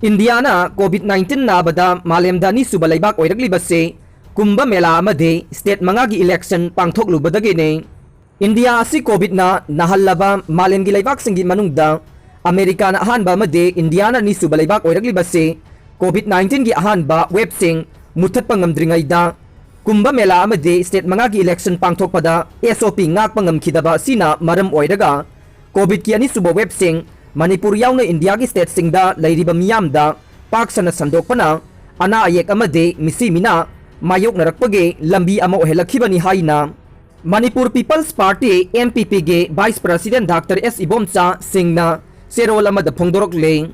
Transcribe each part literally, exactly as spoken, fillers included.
ꯏꯟꯗꯤꯌꯥꯅ COVID nineteen ꯅꯥꯕꯗ ꯃꯥꯂꯦꯝꯗ ꯑꯅꯤꯁꯨꯕ ꯂꯩꯕꯥꯛ ꯑꯣꯏꯔꯛꯂꯤꯕꯁꯤ ꯀꯨꯝꯚ ꯃꯦꯂꯥ ꯑꯃꯗꯤ ꯁ꯭ꯇꯦꯠ ꯃꯉꯥꯒꯤ ꯏꯂꯦꯛꯁꯟ ꯄꯥꯡꯊꯣꯛꯂꯨꯕꯗꯒꯤꯅꯤ꯫ ꯏꯟꯗꯤꯌꯥ ꯑꯁꯤ ꯀꯣꯚꯤꯗꯅ ꯅꯥꯍꯜꯂꯕ ꯃꯥꯂꯦꯝꯒꯤ ꯂꯩꯕꯥꯛꯁꯤꯡꯒꯤ ꯃꯅꯨꯡꯗ ꯑꯃꯦꯔꯤꯀꯥꯅ ꯑꯍꯥꯟꯕ ꯑꯃꯗꯤ ꯏꯟꯗꯤꯌꯥꯅ ꯑꯅꯤꯁꯨꯕ ꯂꯩꯕꯥꯛ ꯑꯣꯏꯔꯛꯂꯤꯕꯁꯤ ꯀꯣꯚꯤꯗ ꯅꯥꯏꯟꯇꯤꯟꯒꯤ ꯑꯍꯥꯟꯕ ꯋꯦꯕꯁꯤꯡ ꯃꯨꯠꯊꯠꯄ ꯉꯝꯗ꯭ꯔꯤꯉꯩꯗ ꯀꯨꯝꯚ ꯃꯦꯂꯥ ꯑꯃꯗꯤ ꯁ꯭ꯇꯦꯠ ꯃꯉꯥꯒꯤ ꯏꯂꯦꯛꯁꯟ ꯄꯥꯡꯊꯣꯛꯄꯗ ꯑꯦꯁ ꯑꯣ ꯄꯤ ꯉꯥꯛꯄ ꯉꯝꯈꯤꯗꯕ ꯑꯁꯤꯅ ꯃꯔꯝ ꯑꯣꯏꯔꯒ ꯀꯣꯚꯤꯗꯀꯤ ꯑꯅꯤꯁꯨꯕ ꯋꯦꯕꯁꯤꯡ ꯃꯅꯤꯄꯨꯔ ꯌꯥꯎꯅ ꯏꯟꯗꯤꯌꯥꯒꯤ ꯁ꯭ꯇꯦꯠꯁꯤꯡꯗ ꯂꯩꯔꯤꯕ ꯃꯤꯌꯥꯝꯗ ꯄꯥꯛ ꯁꯟꯅ ꯁꯟꯗꯣꯛꯄꯅ ꯑꯅꯥ ꯑꯌꯦꯛ ꯑꯃꯗꯤ ꯃꯤꯁꯤ ꯃꯤꯅꯥ ꯃꯥꯌꯣꯛꯅꯔꯛꯄꯒꯤ ꯂꯝꯕꯤ ꯑꯃ ꯑꯣꯏꯍꯜꯂꯛꯈꯤꯕꯅꯤ ꯍꯥꯏꯅ ꯃꯅꯤꯄꯨꯔ ꯄꯤꯄꯜꯁ ꯄꯥꯔꯇꯤ, ꯑꯦꯝ ꯄꯤ ꯄꯤꯒꯤ vice president doctor S Ibomcha ꯁꯤꯡꯅ ꯆꯦꯔꯣꯜ ꯑꯃꯗ ꯐꯣꯡꯗꯣꯔꯛꯂꯤ꯫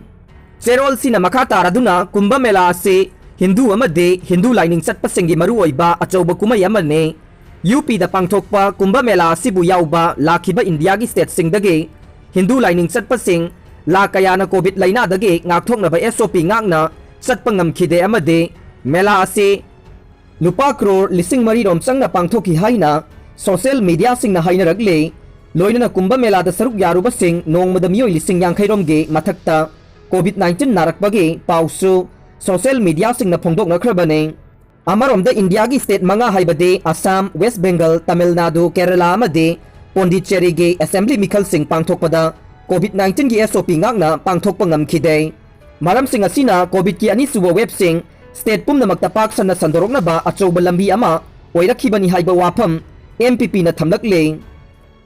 ꯆꯦꯔꯣꯜꯁꯤꯅ ꯃꯈꯥ ꯇꯥꯔꯗꯨꯅ ꯀꯨꯝꯚ ꯃꯦꯂꯥ ꯑꯁꯤ ꯍꯤꯟꯗꯨ ꯑꯃꯗꯤ ꯍꯤꯟꯗꯨ ꯂꯥꯏꯅꯤꯡ ꯆꯠꯄꯁꯤꯡꯒꯤ ꯃꯔꯨꯑꯣꯏꯕ ꯑꯆꯧꯕ ꯀꯨꯝꯍꯩ ꯑꯃꯅꯤ꯫ ꯌꯨ ꯄꯤꯗ ꯄꯥꯡꯊꯣꯛꯄ ꯀꯨꯝꯚ ꯃꯦꯂꯥ ꯑꯁꯤꯕꯨ ꯌꯥꯎꯕ ꯂꯥꯛꯈꯤꯕ ꯏꯟꯗꯤꯌꯥꯒꯤ ꯁ꯭ꯇꯦꯠꯁꯤꯡꯗꯒꯤ ꯍꯤꯟꯗꯨ ꯂꯥꯏꯅꯤꯡ ꯆꯠꯄꯁꯤꯡ ꯂꯥꯈ ꯀꯌꯥꯅ ꯀꯣꯚꯤꯗ ꯂꯥꯏꯅꯥꯗꯒꯤ ꯉꯥꯛꯊꯣꯛꯅꯕ ꯑꯦꯁ ꯑꯣ ꯄꯤ ꯉꯥꯛꯅ ꯆꯠꯄ ꯉꯝꯈꯤꯗꯦ ꯑꯃꯗꯤ ꯃꯦꯂꯥ ꯑꯁꯤ ꯂꯨꯄꯥ ꯀ꯭ꯔꯣꯔ ꯂꯤꯁꯤꯡ ꯃꯔꯤ ꯔꯣꯝ ꯆꯪꯅ ꯄꯥꯡꯊꯣꯛꯈꯤ ꯍꯥꯏꯅ ꯁꯣꯁꯤꯌꯦꯜ ꯃꯤꯗꯤꯌꯥꯁꯤꯡꯅ ꯍꯥꯏꯅꯔꯛꯂꯤ꯫ ꯂꯣꯏꯅꯅ ꯀꯨꯝꯚ ꯃꯦꯂꯥꯗ ꯁꯔꯨꯛ ꯌꯥꯔꯨꯕꯁꯤꯡ ꯅꯣꯡꯃꯗ ꯃꯤꯑꯣꯏ ꯂꯤꯁꯤꯡ ꯌꯥꯡꯈꯩ ꯔꯣꯝꯒꯤ ꯃꯊꯛꯇ ꯀꯣꯚꯤꯗ ꯅꯥꯏꯟꯇꯤꯟ ꯅꯥꯔꯛꯄꯒꯤ ꯄꯥꯎꯁꯨ ꯁꯣꯁꯤꯌꯦꯜ ꯃꯤꯗꯤꯌꯥꯁꯤꯡꯅ ꯐꯣꯡꯗꯣꯛꯅꯈ꯭ꯔꯕꯅꯤ꯫ ꯑꯃꯔꯣꯝꯗ ꯏꯟꯗꯤꯌꯥꯒꯤ ꯁ꯭ꯇꯦꯠ ꯃꯉꯥ ꯍꯥꯏꯕꯗꯤ ꯑꯁꯥꯝ, ꯋꯦꯁ ꯕꯦꯡꯒꯜ, ꯇꯥꯃꯤꯜ ꯅꯥꯗꯨ, ꯀꯦꯔꯂꯥ ꯑꯃꯗꯤ ꯄꯣꯟꯗꯤꯆꯦꯔꯤꯒꯤ ꯑꯦꯁꯦꯝꯕ꯭ꯂꯤ ꯃꯤꯈꯜꯁꯤꯡ ꯄꯥꯡꯊꯣꯛꯄꯗ ꯀꯣꯚꯤꯗ ꯅꯥꯏꯟꯇꯤꯟꯒꯤ ꯑꯦꯁ ꯑꯣ ꯄꯤ ꯉꯥꯛꯅ ꯄꯥꯡꯊꯣꯛꯄ ꯉꯝꯈꯤꯗꯦ꯫ ꯃꯔꯝꯁꯤꯡ ꯑꯁꯤꯅ ꯀꯣꯚꯤꯗꯀꯤ ꯑꯅꯤꯁꯨꯕ ꯋꯦꯕꯁꯤꯡ ꯁ꯭ꯇꯦꯠ ꯄꯨꯝꯅꯃꯛꯇ ꯄꯥꯛ ꯁꯟꯅ ꯁꯟꯗꯣꯔꯛꯅꯕ ꯑꯆꯧꯕ ꯂꯝꯕꯤ ꯑꯃ ꯑꯣꯏꯔꯛꯈꯤꯕꯅꯤ ꯍꯥꯏꯕ ꯋꯥꯐꯝ ꯑꯦꯝ ꯄꯤ ꯄꯤꯅ ꯊꯝꯂꯛꯂꯤ꯫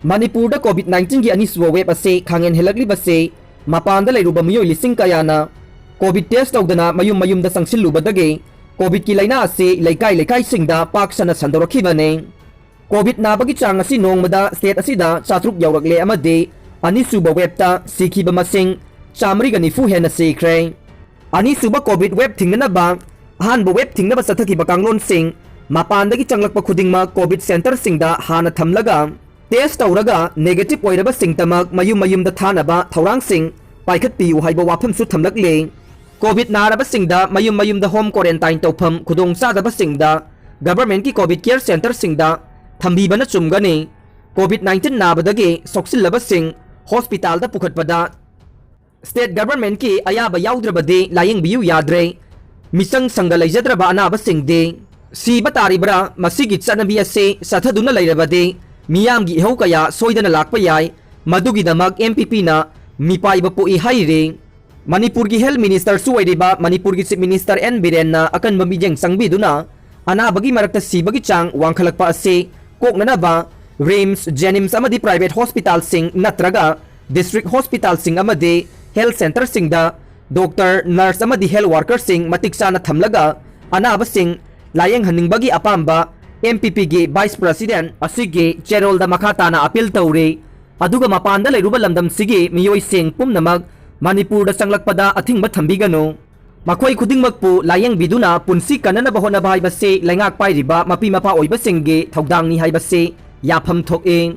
ꯃꯅꯤꯄꯨꯔꯗ ꯀꯣꯚꯤꯗ ꯅꯥꯏꯟꯇꯤꯟꯒꯤ ꯑꯅꯤꯁꯨꯕ ꯋꯦꯕ ꯑꯁꯤ ꯈꯥꯡꯍꯦꯟ ꯍꯦꯜꯂꯛꯂꯤꯕꯁꯤ ꯃꯄꯥꯟꯗ ꯂꯩꯔꯨꯕ ꯃꯤꯑꯣꯏ ꯂꯤꯁꯤꯡ ꯀꯌꯥꯅ ꯀꯣꯚꯤꯗ ꯇꯦꯁ ꯇꯧꯗꯅ ꯃꯌꯨꯝ ꯃꯌꯨꯝꯗ ꯆꯪꯁꯤꯜꯂꯨꯕꯗꯒꯤ ꯀꯣꯚꯤꯗꯀꯤ ꯂꯥꯏꯅꯥ ꯑꯁꯤ ꯂꯩꯀꯥꯏ ꯂꯩꯀꯥꯏꯁꯤꯡꯗ ꯄꯥꯛ ꯁꯟꯅ ꯁꯟꯗꯣꯔꯛꯈꯤꯕꯅꯤ꯫ ꯀꯣꯚꯤꯗ ꯅꯥꯕꯒꯤ ꯆꯥꯡ ꯑꯁꯤ ꯅꯣꯡꯃꯗ ꯁ꯭ꯇꯦꯠ ꯑꯁꯤꯗ ꯆꯥꯇ꯭ꯔꯨꯛ ꯌꯧꯔꯛꯂꯦ ꯑꯃꯗꯤ ꯑꯅꯤꯁꯨꯕ ꯋꯦꯕꯇ ꯁꯤꯈꯤꯕ ꯃꯁꯤꯡ ꯆꯥꯃꯔꯤꯒ ꯅꯤꯐꯨ ꯍꯦꯟꯅ ꯁꯤꯈ꯭ꯔꯦ꯫ ꯑꯅꯤꯁꯨꯕ ꯀꯣꯚꯤꯗ ꯋꯦꯕ ꯊꯤꯡꯅꯅꯕ ꯑꯍꯥꯟꯕ ꯋꯦꯕ ꯊꯤꯡꯅꯕ ꯆꯠꯊꯈꯤꯕ ꯀꯥꯡꯂꯣꯟꯁꯤꯡ ꯃꯄꯥꯟꯗꯒꯤ ꯆꯪꯂꯛꯄ ꯈꯨꯗꯤꯡꯃꯛ ꯀꯣꯚꯤꯗ ꯁꯦꯟꯇꯔꯁꯤꯡꯗ ꯍꯥꯟꯅ ꯊꯝꯂꯒ ꯇꯦꯁ ꯇꯧꯔꯒ ꯅꯦꯒꯦꯇꯤꯚ ꯑꯣꯏꯔꯕꯁꯤꯡꯇꯃꯛ ꯃꯌꯨꯝ ꯃꯌꯨꯝꯗ ꯊꯥꯅꯕ ꯊꯧꯔꯥꯡꯁꯤꯡ ꯄꯥꯏꯈꯠꯄꯤꯌꯨ ꯍꯥꯏꯕ ꯋꯥꯐꯝꯁꯨ ꯊꯝꯂꯛꯂꯤ꯫ ꯀꯣꯚꯤꯗ ꯅꯥꯔꯕꯁꯤꯡꯗ ꯃꯌꯨꯝ ꯃꯌꯨꯝꯗ ꯍꯣꯝ ꯀ꯭ꯋꯥꯔꯦꯟꯇꯥꯏꯟ ꯇꯧꯐꯝ ꯈꯨꯗꯣꯡꯆꯥꯗꯕꯁꯤꯡꯗ ꯒꯚꯔꯟꯃꯦꯟꯠꯀꯤ ꯀꯣꯚꯤꯗ ꯀꯦꯌꯔ ꯁꯦꯟꯇꯔꯁꯤꯡꯗ ꯊꯝꯕꯤꯕꯅ ꯆꯨꯝꯒꯅꯤ꯫ ꯀꯣꯚꯤꯗ ꯅꯥꯏꯟꯇꯤꯟ ꯅꯥꯕꯗꯒꯤ ꯁꯣꯛꯆꯤꯜꯂꯕꯁꯤꯡ ꯍꯣꯁꯄꯤꯇꯥꯜꯗ ꯄꯨꯈꯠꯄꯗ State governmentꯀꯤ ꯑꯌꯥꯕ ꯌꯥꯎꯗ꯭ꯔꯕꯗꯤ ꯂꯥꯌꯦꯡꯕꯤꯌꯨ ꯌꯥꯗ꯭ꯔꯦ꯫ ꯃꯤꯆꯪ ꯁꯪꯒ ꯂꯩꯖꯗ꯭ꯔꯕ ꯑꯅꯥꯕꯁꯤꯡꯗꯤ ꯁꯤꯕ ꯇꯥꯔꯤꯕ꯭ꯔꯥ? ꯃꯁꯤꯒꯤ ꯆꯠꯅꯕꯤ ꯑꯁꯤ ꯆꯠꯊꯗꯨꯅ ꯂꯩꯔꯕꯗꯤ ꯃꯤꯌꯥꯝꯒꯤ ꯏꯍꯧ ꯀꯌꯥ ꯁꯣꯏꯗꯅ ꯂꯥꯛꯄ ꯌꯥꯏ꯫ ꯃꯗꯨꯒꯤꯗꯃꯛ M P Pꯅ ꯃꯤꯄꯥꯏꯕ ꯄꯣꯛꯏ ꯍꯥꯏꯔꯤ꯫ ꯃꯅꯤꯄꯨꯔꯒꯤ Health Ministerꯁꯨ ꯑꯣꯏꯔꯤꯕ ꯃꯅꯤꯄꯨꯔꯒꯤ Chief Minister N Birenꯅ ꯑꯀꯟꯕ ꯃꯤꯠꯌꯦꯡ ꯆꯪꯕꯤꯗꯨꯅ ꯑꯅꯥꯕꯒꯤ ꯃꯔꯛꯇ ꯁꯤꯕꯒꯤ ꯆꯥꯡ ꯋꯥꯡꯈꯠꯂꯛꯄ ꯑꯁꯤ ꯀꯣꯛꯅꯅꯕ RIMS, JNIMS ꯑꯃꯗꯤ private hospitalꯁꯤꯡ ꯅꯠꯇ꯭ꯔꯒ district hospitalꯁꯤꯡ ꯑꯃꯗꯤ health centreꯁꯤꯡꯗ doctor, nurse ꯑꯃꯗꯤ health workerꯁꯤꯡ ꯃꯇꯤꯛ ꯆꯥꯅ ꯊꯝꯂꯒ ꯑꯅꯥꯕꯁꯤꯡ ꯂꯥꯌꯦꯡꯍꯟꯅꯤꯡꯕꯒꯤ ꯑꯄꯥꯝꯕ M P Pꯒꯤ Vice President ꯑꯁꯤꯒꯤ ꯆꯦꯔꯣꯜꯗ ꯃꯈꯥ ꯇꯥꯅ appeal ꯇꯧꯔꯤ꯫ ꯑꯗꯨꯒ ꯃꯄꯥꯟꯗ ꯂꯩꯔꯨꯕ ꯂꯝꯗꯝꯁꯤꯒꯤ ꯃꯤꯑꯣꯏꯁꯤꯡ ꯄꯨꯝꯅꯃꯛ ꯃꯅꯤꯄꯨꯔꯗ ꯆꯪꯂꯛꯄꯗ ꯑꯊꯤꯡꯕ ꯊꯝꯕꯤꯒꯅꯨ꯫ ꯃꯈꯣꯏ ꯈꯨꯗꯤꯡꯃꯛꯄꯨ ꯂꯥꯌꯦꯡꯕꯤꯗꯨꯅ ꯄꯨꯟꯁꯤ ꯀꯟꯅꯅꯕ ꯍꯣꯠꯅꯕ ꯍꯥꯏꯕꯁꯤ ꯂꯩꯉꯥꯛ ꯄꯥꯏꯔꯤꯕ ꯃꯄꯤ ꯃꯄꯥ ꯑꯣꯏꯕꯁꯤꯡꯒꯤ ꯊꯧꯗꯥꯡꯅꯤ ꯍꯥꯏꯕꯁꯤ ꯌꯥꯐꯝ ꯊꯣꯛꯏ꯫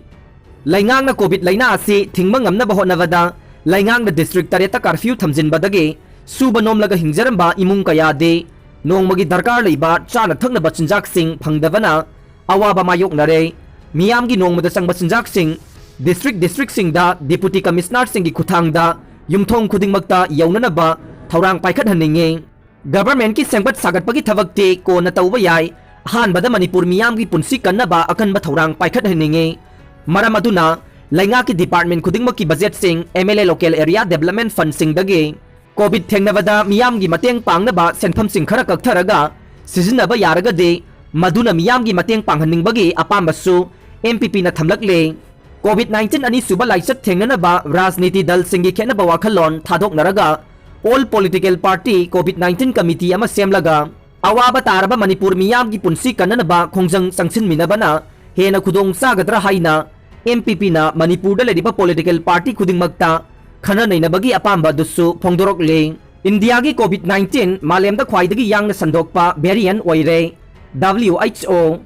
ꯂꯩꯉꯥꯛꯅ COVID ꯂꯥꯏꯅꯥ ꯑꯁꯤ ꯊꯤꯡꯕ ꯉꯝꯅꯕ ꯍꯣꯠꯅꯕꯗ ꯂꯩꯉꯥꯛꯅ district ꯇꯔꯦꯠꯇ curfew ꯊꯝꯖꯤꯟꯕꯗꯒꯤ ꯁꯨꯕ ꯅꯣꯝꯂꯒ ꯍꯤꯡꯖꯔꯝꯕ ꯏꯃꯨꯡ ꯀꯌꯥꯗꯤ ꯅꯣꯡꯃꯒꯤ ꯗꯔꯀꯥꯔ ꯂꯩꯕ ꯆꯥꯅ ꯊꯛꯅꯕ ꯆꯤꯟꯖꯥꯛꯁꯤꯡ ꯐꯪꯗꯕꯅ ꯑꯋꯥꯕ ꯃꯥꯌꯣꯛꯅꯔꯦ꯫ ꯃꯤꯌꯥꯝꯒꯤ ꯅꯣꯡꯃꯗ ꯆꯪꯕ ꯆꯤꯟꯖꯥꯛꯁꯤꯡ district districtꯁꯤꯡꯗ Deputy Commissionerꯁꯤꯡꯒꯤ ꯈꯨꯠꯊꯥꯡꯗ ꯌꯨꯝꯊꯣꯡ ꯈꯨꯗꯤꯡꯃꯛꯇ ꯌꯧꯅꯅꯕ ꯊꯧꯔꯥꯡ ꯄꯥꯏꯈꯠꯍꯟꯅꯤꯡꯉꯤ꯫ Governmentꯀꯤ ꯁꯦꯝꯒꯠ ꯁꯥꯒꯠꯄꯒꯤ ꯊꯕꯛꯇꯤ ꯀꯣꯟꯅ ꯇꯧꯕ ꯌꯥꯏ꯫ ꯑꯍꯥꯟꯕꯗ ꯃꯅꯤꯄꯨꯔ ꯃꯤꯌꯥꯝꯒꯤ ꯄꯨꯟꯁꯤ ꯀꯟꯅꯕ ꯑꯀꯟꯕ ꯊꯧꯔꯥꯡ ꯄꯥꯏꯈꯠꯍꯟꯅꯤꯡꯉꯤ꯫ ꯃꯔꯝ ꯑꯗꯨꯅ ꯂꯩꯉꯥꯛꯀꯤ department ꯈꯨꯗꯤꯡꯃꯛꯀꯤ budgetꯁꯤꯡ M L A Local Area Development Fundꯁꯤꯡꯗꯒꯤ COVID ꯊꯦꯡꯅꯕꯗ ꯃꯤꯌꯥꯝꯒꯤ ꯃꯇꯦꯡ ꯄꯥꯡꯅꯕ ꯁꯦꯟꯐꯝꯁꯤꯡ ꯈꯔ ꯀꯛꯊꯔꯒ ꯁꯤꯖꯤꯟꯅꯕ ꯌꯥꯔꯒꯗꯤ ꯃꯗꯨꯅ ꯃꯤꯌꯥꯝꯒꯤ ꯃꯇꯦꯡ ꯄꯥꯡꯍꯟꯅꯤꯡꯕꯒꯤ ꯑꯄꯥꯝꯕꯁꯨ M P Pꯅ ꯊꯝꯂꯛꯂꯤ꯫ COVID nineteen ꯑꯅꯤꯁꯨꯕ ꯂꯥꯏꯆꯠ ꯊꯦꯡꯅꯅꯕ ꯔꯥꯖꯅꯤꯇꯤ ꯗꯜꯁꯤꯡꯒꯤ ꯈꯦꯠꯅꯕ ꯋꯥꯈꯜꯂꯣꯟ ꯊꯥꯗꯣꯛꯅꯔꯒ All Political Party COVID nineteen Committee ꯑꯃ ꯁꯦꯝꯂꯒ ꯑꯋꯥꯕ ꯇꯥꯔꯕ ꯃꯅꯤꯄꯨꯔ ꯃꯤꯌꯥꯝꯒꯤ ꯄꯨꯟꯁꯤ ꯀꯟꯅꯅꯕ ꯈꯣꯡꯖꯪ ꯆꯪꯁꯤꯟꯃꯤꯟꯅꯕꯅ ꯍꯦꯟꯅ ꯈꯨꯗꯣꯡ ꯆꯥꯒꯗ꯭ꯔꯥ ꯍꯥꯏꯅ M P Pꯅ ꯃꯅꯤꯄꯨꯔꯗ ꯂꯩꯔꯤꯕ political party ꯈꯨꯗꯤꯡꯃꯛꯇ ꯈꯟꯅ ꯅꯩꯅꯕꯒꯤ ꯑꯄꯥꯝꯕ ꯑꯗꯨꯁꯨ ꯐꯣꯡꯗꯣꯔꯛꯂꯤ꯫ ꯏꯟꯗꯤꯌꯥꯒꯤ COVID nineteen ꯃꯥꯂꯦꯝꯗ ꯈ꯭ꯋꯥꯏꯗꯒꯤ ꯌꯥꯡꯅ ꯁꯟꯗꯣꯛꯄ variant ꯑꯣꯏꯔꯦ꯫ W H O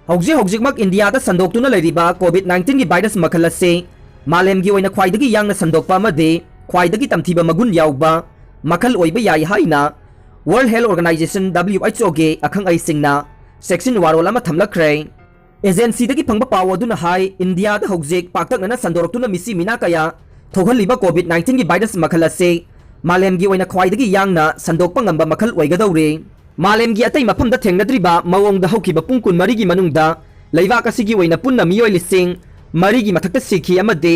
ꯍꯧꯖꯤꯛ ꯍꯧꯖꯤꯛꯃꯛ ꯏꯟꯗꯤꯌꯥꯗ ꯁꯟꯗꯣꯛꯇꯨꯅ ꯂꯩꯔꯤꯕ COVID nineteenꯒꯤ virus ꯃꯈꯜ ꯑꯁꯤ ꯃꯥꯂꯦꯝꯒꯤ ꯑꯣꯏꯅ ꯈ꯭ꯋꯥꯏꯗꯒꯤ ꯌꯥꯡꯅ ꯁꯟꯗꯣꯛꯄ ꯑꯃꯗꯤ ꯈ꯭ꯋꯥꯏꯗꯒꯤ ꯇꯝꯊꯤꯕ ꯃꯒꯨꯟ ꯌꯥꯎꯕ ꯃꯈꯜ ꯑꯣꯏꯕ ꯌꯥꯏ ꯍꯥꯏꯅ World Health Organization, W H O ꯒꯤ ꯑꯈꯪ ꯑꯍꯩꯁꯤꯡꯅ ꯆꯦꯛꯁꯤꯟ ꯋꯥꯔꯣꯜ ꯑꯃ ꯊꯝꯂꯛꯈ꯭ꯔꯦ꯫ Agencyꯗꯒꯤ ꯐꯪꯕ ꯄꯥꯎ ꯑꯗꯨꯅ ꯍꯥꯏ, ꯏꯟꯗꯤꯌꯥꯗ ꯍꯧꯖꯤꯛ ꯄꯥꯛꯇꯛꯅꯅ ꯁꯟꯗꯣꯔꯛꯇꯨꯅ ꯃꯤꯁꯤ ꯃꯤꯅꯥ ꯀꯌꯥ ꯊꯣꯛꯍꯜꯂꯤꯕ COVID nineteen ꯒꯤ ꯚꯥꯏꯔꯁ ꯃꯈꯜ ꯑꯁꯤ ꯃꯥꯂꯦꯝꯒꯤ ꯑꯣꯏꯅ ꯈ꯭ꯋꯥꯏꯗꯒꯤ ꯌꯥꯡꯅ ꯁꯟꯗꯣꯛꯄ ꯉꯝꯕ ꯃꯈꯜ ꯑꯣꯏꯒꯗꯧꯔꯤ꯫ ꯃꯥꯂꯦꯝꯒꯤ ꯑꯇꯩ ꯃꯐꯝꯗ ꯊꯦꯡꯅꯗ꯭ꯔꯤꯕ ꯃꯑꯣꯡꯗ ꯍꯧꯈꯤꯕ ꯄꯨꯡ ꯀꯨꯟꯃꯔꯤꯒꯤ ꯃꯅꯨꯡꯗ ꯂꯩꯕꯥꯛ ꯑꯁꯤꯒꯤ ꯑꯣꯏꯅ ꯄꯨꯟꯅ ꯃꯤꯑꯣꯏ ꯂꯤꯁꯤꯡ ꯃꯔꯤꯒꯤ ꯃꯊꯛꯇ ꯁꯤꯈꯤ ꯑꯃꯗꯤ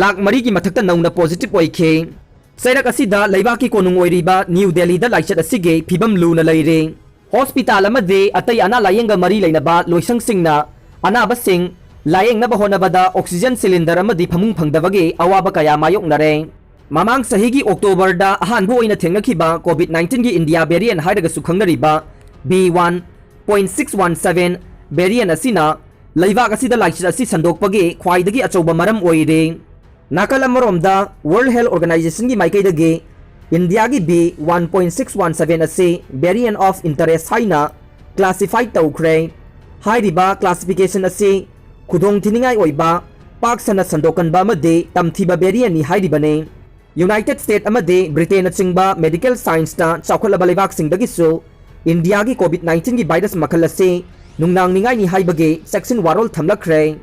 ꯂꯥꯈ ꯃꯔꯤꯒꯤ ꯃꯊꯛꯇ ꯅꯧꯅ ꯄꯣꯖꯤꯇꯤꯚ ꯑꯣꯏꯈꯤ꯫ ꯆꯩꯔꯛ ꯑꯁꯤꯗ ꯂꯩꯕꯥꯛꯀꯤ ꯀꯣꯅꯨꯡ ꯑꯣꯏꯔꯤꯕ ꯅ꯭ꯌꯨ ꯗꯦꯜꯂꯤꯗ ꯂꯥꯏꯆꯠ ꯑꯁꯤꯒꯤ ꯐꯤꯕꯝ ꯂꯨꯅ ꯂꯩꯔꯤ꯫ ꯍꯣꯁꯄꯤꯇꯥꯜ ꯑꯃꯗꯤ ꯑꯇꯩ ꯑꯅꯥ ꯂꯥꯌꯦꯡꯒ ꯃꯔꯤ ꯂꯩꯅꯕ ꯂꯣꯏꯁꯪꯁꯤꯡꯅ ꯑꯅꯥꯕꯁꯤꯡ ꯂꯥꯌꯦꯡꯅꯕ ꯍꯣꯠꯅꯕꯗ ꯑꯣꯛꯁꯤꯖꯦꯟ ꯁꯤꯂꯤꯟꯗꯔ ꯑꯃꯗꯤ ꯐꯃꯨꯡ ꯐꯪꯗꯕꯒꯤ ꯑꯋꯥꯕ ꯀꯌꯥ ꯃꯥꯌꯣꯛꯅꯔꯦ꯫ ꯃꯃꯥꯡ ꯆꯍꯤꯒꯤ ꯑꯣꯛꯇꯣꯕꯔꯗ ꯑꯍꯥꯟꯕ ꯑꯣꯏꯅ ꯊꯦꯡꯅꯈꯤꯕ COVID nineteen ꯒꯤ ꯏꯟꯗꯤꯌꯥ ꯚꯦꯔꯤꯌꯟ ꯍꯥꯏꯔꯒꯁꯨ ꯈꯪꯅꯔꯤꯕ B one point six one seven ꯚꯦꯔꯤꯌꯟ ꯑꯁꯤꯅ ꯂꯩꯕꯥꯛ ꯑꯁꯤꯗ ꯂꯥꯏꯆꯠ ꯑꯁꯤ ꯁꯟꯗꯣꯛꯄꯒꯤ ꯈ꯭ꯋꯥꯏꯗꯒꯤ ꯑꯆꯧꯕ ꯃꯔꯝ ꯑꯣꯏꯔꯤ꯫ ꯅꯥꯀꯜ ꯑꯃꯔꯣꯝꯗ, World Health Organization ꯒꯤ ꯃꯥꯏꯀꯩꯗꯒꯤ ꯏꯟꯗꯤꯌꯥꯒꯤ B one point six one seven ꯑꯁꯤ variant of interest ꯍꯥꯏꯅ classify ꯇꯧꯈ꯭ꯔꯦ꯫ ꯍꯥꯏꯔꯤꯕ classification ꯑꯁꯤ ꯈꯨꯗꯣꯡꯊꯤꯅꯤꯡꯉꯥꯏ ꯑꯣꯏꯕ, ꯄꯥꯛ ꯁꯟꯅ ꯁꯟꯗꯣꯛꯀꯟꯕ ꯑꯃꯗꯤ ꯇꯝꯊꯤꯕ variant ꯅꯤ ꯍꯥꯏꯔꯤꯕꯅꯤ꯫ United States ꯑꯃꯗꯤ ꯕ꯭ꯔꯤꯇꯦꯟꯅꯆꯤꯡꯕ medical science ꯇ ꯆꯥꯎꯈꯠꯂꯕ ꯂꯩꯕꯥꯛꯁꯤꯡꯗꯒꯤꯁꯨ ꯏꯟꯗꯤꯌꯥꯒꯤ COVID nineteen ꯒꯤ ꯚꯥꯏꯔꯁ ꯃꯈꯜ ꯑꯁꯤ ꯅꯨꯡꯅꯥꯡꯅꯤꯡꯉꯥꯏꯅꯤ ꯍꯥꯏꯕꯒꯤ ꯆꯦꯛꯁꯤꯟ ꯋꯥꯔꯣꯜ ꯊꯝꯂꯛꯈ꯭ꯔꯦ꯫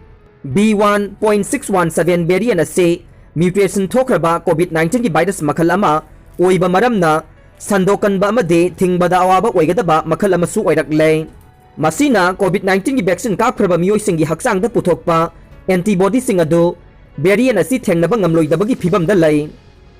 B one point six one seven variant ꯑꯁꯤ mutation ꯊꯣꯛꯈ꯭ꯔꯕ COVID nineteen ꯒꯤ ꯚꯥꯏꯔꯁ ꯃꯈꯜ ꯑꯃ ꯑꯣꯏꯕ ꯃꯔꯝꯅ ꯁꯟꯗꯣꯛꯀꯟꯕ ꯑꯃꯗꯤ ꯊꯤꯡꯕꯗ ꯑꯋꯥꯕ ꯑꯣꯏꯒꯗꯕ ꯃꯈꯜ ꯑꯃꯁꯨ ꯑꯣꯏꯔꯛꯂꯦ꯫ ꯃꯁꯤꯅ COVID nineteen ꯒꯤ vaccine ꯀꯥꯞꯈ꯭ꯔꯕ ꯃꯤꯑꯣꯏꯁꯤꯡꯒꯤ ꯍꯛꯆꯥꯡꯗ ꯄꯨꯊꯣꯛꯄ antibody ꯁꯤꯡ ꯑꯗꯨ variant ꯑꯁꯤ ꯊꯦꯡꯅꯕ ꯉꯝꯂꯣꯏꯗꯕꯒꯤ ꯐꯤꯚꯝꯗ ꯂꯩ꯫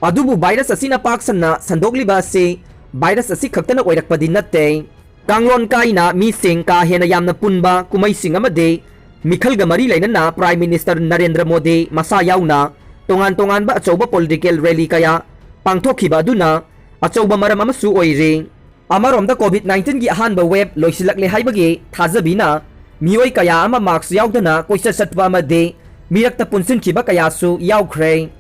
ꯑꯗꯨꯕꯨ ꯚꯥꯏꯔꯁ ꯑꯁꯤꯅ ꯄꯥꯛ ꯁꯟꯅ ꯁꯟꯗꯣꯛꯂꯤꯕ ꯑꯁꯤ ꯚꯥꯏꯔꯁ ꯑꯁꯤ ꯈꯛꯇꯅ ꯑꯣꯏꯔꯛꯄꯗꯤ ꯅꯠꯇꯦ꯫ ꯀꯥꯡꯂꯣꯟ ꯀꯥꯏꯅ ꯃꯤꯁꯤꯡ ꯀꯥ ꯍꯦꯟꯅ ꯌꯥꯝꯅ ꯄꯨꯟꯕ ꯀꯨꯝꯍꯩꯁꯤꯡ ꯑꯃꯗꯤ ꯃꯤꯈꯜꯒ ꯃꯔꯤ ꯂꯩꯅꯅ Prime Minister ꯅꯔꯦꯟꯗ꯭ꯔ ꯃꯣꯗꯤ ꯃꯁꯥ ꯌꯥꯎꯅ ꯇꯣꯉꯥꯟ ꯇꯣꯉꯥꯟꯕ ꯑꯆꯧꯕ political rally ꯀꯌꯥ ꯄꯥꯡꯊꯣꯛꯈꯤꯕ ꯑꯗꯨꯅ ꯑꯆꯧꯕ ꯃꯔꯝ ꯑꯃꯁꯨ ꯑꯣꯏꯔꯤ꯫ ꯑꯃꯔꯣꯝꯗ COVID nineteen ꯒꯤ ꯑꯍꯥꯟꯕ wave ꯂꯣꯏꯁꯤꯜꯂꯛꯂꯦ ꯍꯥꯏꯕꯒꯤ ꯊꯥꯖꯕꯤꯅ ꯃꯤꯑꯣꯏ ꯀꯌꯥ ꯑꯃ mask ꯌꯥꯎꯗꯅ ꯀꯣꯏꯆꯠ ꯆꯠꯄ ꯑꯃꯗꯤ ꯃꯤꯔꯛꯇ ꯄꯨꯟꯁꯤꯟꯈꯤꯕ ꯀꯌꯥꯁꯨ ꯌꯥꯎꯈ꯭ꯔꯦ꯫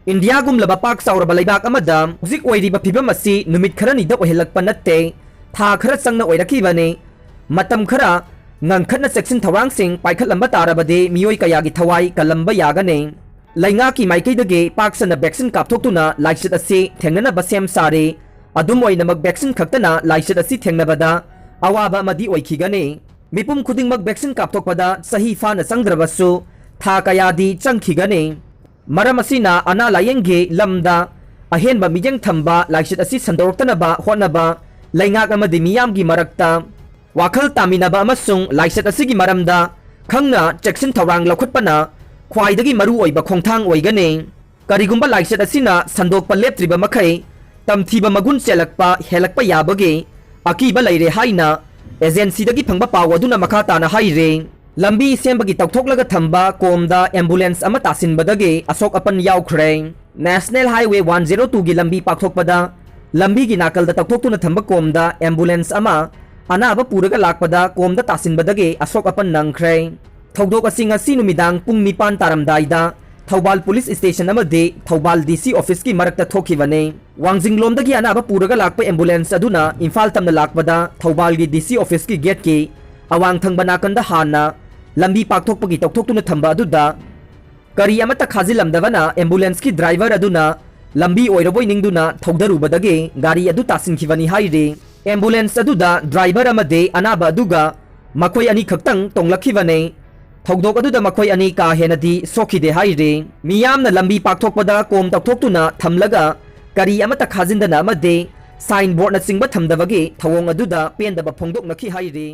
ꯏꯟꯗꯤꯌꯥꯒꯨꯝꯂꯕ ꯄꯥꯛ ꯆꯥꯎꯔꯕ ꯂꯩꯕꯥꯛ ꯑꯃꯗ ꯍꯧꯖꯤꯛ ꯑꯣꯏꯔꯤꯕ ꯐꯤꯕꯝ ꯑꯁꯤ ꯅꯨꯃꯤꯠ ꯈꯔꯅꯤꯗ ꯑꯣꯏꯍꯜꯂꯛꯄ ꯅꯠꯇꯦ, ꯊꯥ ꯈꯔ ꯆꯪꯅ ꯑꯣꯏꯔꯛꯈꯤꯕꯅꯤ꯫ ꯃꯇꯝ ꯈꯔ ꯉꯟꯈꯠꯅ ꯆꯦꯛꯁꯤꯟ ꯊꯧꯔꯥꯡꯁꯤꯡ ꯄꯥꯏꯈꯠꯂꯝꯕ ꯇꯥꯔꯕꯗꯤ ꯃꯤꯑꯣꯏ ꯀꯌꯥꯒꯤ ꯊꯋꯥꯏ ꯀꯜꯂꯝꯕ ꯌꯥꯒꯅꯤ꯫ ꯂꯩꯉꯥꯛꯀꯤ ꯃꯥꯏꯀꯩꯗꯒꯤ ꯄꯥꯛ ꯁꯟꯅ vaccine ꯀꯥꯞꯊꯣꯛꯇꯨꯅ ꯂꯥꯏꯆꯠ ꯑꯁꯤ ꯊꯦꯡꯅꯅꯕ ꯁꯦꯝ ꯁꯥꯔꯤ꯫ ꯑꯗꯨꯝ ꯑꯣꯏꯅꯃꯛ, vaccine ꯈꯛꯇꯅ ꯂꯥꯏꯆꯠ ꯑꯁꯤ ꯊꯦꯡꯅꯕꯗ ꯑꯋꯥꯕ ꯑꯃꯗꯤ ꯑꯣꯏꯈꯤꯒꯅꯤ꯫ ꯃꯤꯄꯨꯝ ꯈꯨꯗꯤꯡꯃꯛ vaccine ꯀꯥꯞꯊꯣꯛꯄꯗ ꯆꯍꯤ ꯐꯥꯅ ꯆꯪꯗ꯭ꯔꯕꯁꯨ ꯊꯥ ꯀꯌꯥꯗꯤ ꯆꯪꯈꯤꯒꯅꯤ꯫ ꯃꯔꯝ ꯑꯁꯤꯅ ꯑꯅꯥ ꯂꯥꯌꯦꯡꯒꯤ ꯂꯝꯗ ꯑꯍꯦꯟꯕ ꯃꯤꯠꯌꯦꯡ ꯊꯝꯕ ꯂꯥꯏꯆꯠ ꯑꯁꯤ ꯁꯟꯗꯣꯔꯛꯇꯅꯕ ꯍꯣꯠꯅꯕ ꯂꯩꯉꯥꯛ ꯑꯃꯗꯤ ꯃꯤꯌꯥꯝꯒꯤ ꯃꯔꯛꯇ ꯋꯥꯈꯜ ꯇꯥꯃꯤꯟꯅꯕ ꯑꯃꯁꯨꯡ ꯂꯥꯏꯆꯠ ꯑꯁꯤꯒꯤ ꯃꯔꯝꯗ ꯈꯪꯅ ꯆꯦꯛꯁꯤꯟ ꯊꯧꯔꯥꯡ ꯂꯧꯈꯠꯄꯅ ꯈ꯭ꯋꯥꯏꯗꯒꯤ ꯃꯔꯨꯑꯣꯏꯕ ꯈꯣꯡꯊꯥꯡ ꯑꯣꯏꯒꯅꯤ꯫ ꯀꯔꯤꯒꯨꯝꯕ ꯂꯥꯏꯆꯠ ꯑꯁꯤꯅ ꯁꯟꯗꯣꯛꯄ ꯂꯦꯞꯇ꯭ꯔꯤꯕ ꯃꯈꯩ, ꯇꯝꯊꯤꯕ ꯃꯒꯨꯟ ꯆꯦꯜꯂꯛꯄ ꯍꯦꯜꯂꯛꯄ ꯌꯥꯕꯒꯤ ꯑꯀꯤꯕ ꯂꯩꯔꯦ ꯍꯥꯏꯅ ꯑꯦꯖꯦꯟꯁꯤꯗꯒꯤ ꯐꯪꯕ ꯄꯥꯎ ꯑꯗꯨꯅ ꯃꯈꯥ ꯇꯥꯅ ꯍꯥꯏꯔꯤ꯫ ꯂꯝꯕꯤ ꯁꯦꯝꯕꯒꯤ ꯇꯧꯊꯣꯛꯂꯒ ꯊꯝꯕ ꯀꯣꯝꯗ ꯑꯦꯝꯕꯨꯂꯦꯟꯁ ꯑꯃ ꯇꯥꯁꯤꯟꯕꯗꯒꯤ ꯑꯁꯣꯛ ꯑꯄꯟ ꯌꯥꯎꯈ꯭ꯔꯦ꯫ National Highway one zero two ꯒꯤ ꯂꯝꯕꯤ ꯄꯥꯛꯊꯣꯛꯄꯗ ꯂꯝꯕꯤꯒꯤ ꯅꯥꯀꯜꯗ ꯇꯧꯊꯣꯛꯇꯨꯅ ꯊꯝꯕ ꯀꯣꯝꯗ ꯑꯦꯝꯕꯨꯂꯦꯟꯁ ꯑꯃ ꯑꯅꯥꯕ ꯄꯨꯔꯒ ꯂꯥꯛꯄꯗ ꯀꯣꯝꯗ ꯇꯥꯁꯤꯟꯕꯗꯒꯤ ꯑꯁꯣꯛ ꯑꯄꯟ ꯅꯪꯈ꯭ꯔꯦ꯫ ꯊꯧꯗꯣꯛ ꯑꯁꯤ ꯉꯁꯤ ꯅꯨꯃꯤꯗꯥꯡ ꯄꯨꯡ ꯅꯤꯄꯥꯟ ꯇꯥꯔꯝꯗꯥꯏꯗ ꯊꯧꯕꯥꯜ ꯄꯨꯂꯤꯁ ꯁ꯭ꯇꯦꯁꯟ ꯑꯃꯗꯤ ꯊꯧꯕꯥꯜ ꯗꯤ ꯁꯤ ꯑꯣꯐꯤꯁꯀꯤ ꯃꯔꯛꯇ ꯊꯣꯛꯈꯤꯕꯅꯤ꯫ ꯋꯥꯡꯖꯤꯡꯂꯣꯝꯗꯒꯤ ꯑꯅꯥꯕ ꯄꯨꯔꯒ ꯂꯥꯛꯄ ꯑꯦꯝꯕꯨꯂꯦꯟꯁ ꯑꯗꯨꯅ ꯏꯝꯐꯥꯜ ꯇꯝꯅ ꯂꯥꯛꯄꯗ ꯊꯧꯕꯥꯜꯒꯤ ꯗꯤ ꯁꯤ ꯑꯣꯐꯤꯁꯀꯤ ꯒꯦꯠꯀꯤ ꯑꯋꯥꯡ ꯊꯪꯕ ꯅꯥꯀꯟꯗ ꯍꯥꯟꯅ ꯂꯝꯕꯤ ꯄꯥꯛꯊꯣꯛꯄꯒꯤ ꯇꯧꯊꯣꯛꯇꯨꯅ ꯊꯝꯕ ꯑꯗꯨꯗ ꯀꯔꯤ ꯑꯃꯠꯇ ꯈꯥꯖꯤꯜꯂꯝꯗꯕꯅ ꯑꯦꯝꯕꯨꯂꯦꯟꯁꯀꯤ ꯗ꯭ꯔꯥꯏꯚꯔ ꯑꯗꯨꯅ ꯂꯝꯕꯤ ꯑꯣꯏꯔꯕꯣꯏ ꯅꯤꯡꯗꯨꯅ ꯊꯧꯗꯔꯨꯕꯗꯒꯤ ꯒꯥꯔꯤ ꯑꯗꯨ ꯇꯥꯁꯤꯟꯈꯤꯕꯅꯤ ꯍꯥꯏꯔꯤ꯫ ꯑꯦꯝꯕꯨꯂꯦꯟꯁ ꯑꯗꯨꯗ ꯗ꯭ꯔꯥꯏꯚꯔ ꯑꯃꯗꯤ ꯑꯅꯥꯕ ꯑꯗꯨꯒ ꯃꯈꯣꯏ ꯑꯅꯤ ꯈꯛꯇꯪ ꯇꯣꯡꯂꯛꯈꯤꯕꯅꯤ꯫ ꯊꯧꯗꯣꯛ ꯑꯗꯨꯗ ꯃꯈꯣꯏ ꯑꯅꯤ ꯀꯥ ꯍꯦꯟꯅꯗꯤ ꯁꯣꯛꯈꯤꯗꯦ ꯍꯥꯏꯔꯤ꯫ ꯃꯤꯌꯥꯝꯅ ꯂꯝꯕꯤ ꯄꯥꯛꯊꯣꯛꯄꯗ ꯀꯣꯝ ꯇꯧꯊꯣꯛꯇꯨꯅ ꯊꯝꯂꯒ ꯀꯔꯤ ꯑꯃꯠꯇ ꯈꯥꯖꯤꯟꯗꯅ ꯑꯃꯗꯤ ꯁꯥꯏꯟ ꯕꯣꯔꯗꯅꯆꯤꯡꯕ ꯊꯝꯗꯕꯒꯤ ꯊꯧꯑꯣꯡ ꯑꯗꯨꯗ ꯄꯦꯟꯗꯕ ꯐꯣꯡꯗꯣꯛꯅꯈꯤ ꯍꯥꯏꯔꯤ꯫